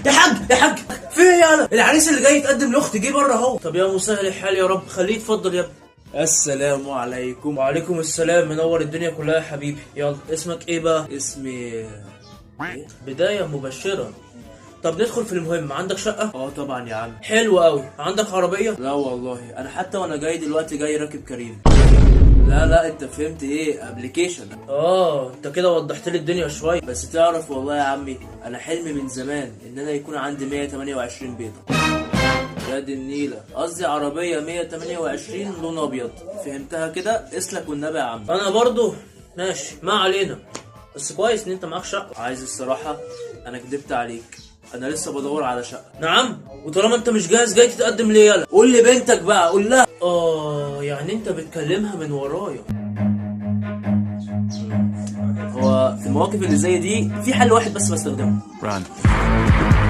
يا حاج يا حاج، في ايه يالا؟ العريس اللي جاي يتقدم لاختي جه بره اهو. طب يا مسهل الحال يا رب، خليه يتفضل يا ابني. السلام عليكم. وعليكم السلام، منور الدنيا كلها يا حبيبي. يلا اسمك ايه بقى؟ اسمي إيه؟ بداية مبشرة. طب ندخل في المهم، عندك شقة؟ اه طبعا يا عم. حلو قوي. عندك عربية؟ لا والله، انا حتى وانا جاي دلوقتي جاي راكب كريم. لا لا، انت فهمت ايه؟ application. اه انت كده وضحت لي الدنيا شوية. بس تعرف والله يا عمي، انا حلمي من زمان ان انا يكون عندي 128 بيضة. يا دي النيلة، قصدي عربية 128 لون ابيض. فهمتها كده؟ اسلك والنبي يا عم. انا برضو ماشي، ما علينا. بس كويس ان انت معاك شقة. عايز الصراحة، انا كدبت عليك، انا لسه بدور على شقة. نعم؟ وطالما انت مش جاهز جاي تتقدم ليه؟ يلا قول لي بنتك بقى، قول لها. اه يعني انت بتكلمها من ورايا. هو في المواقف اللي زي دي في حل واحد بس بستخدمه. Run.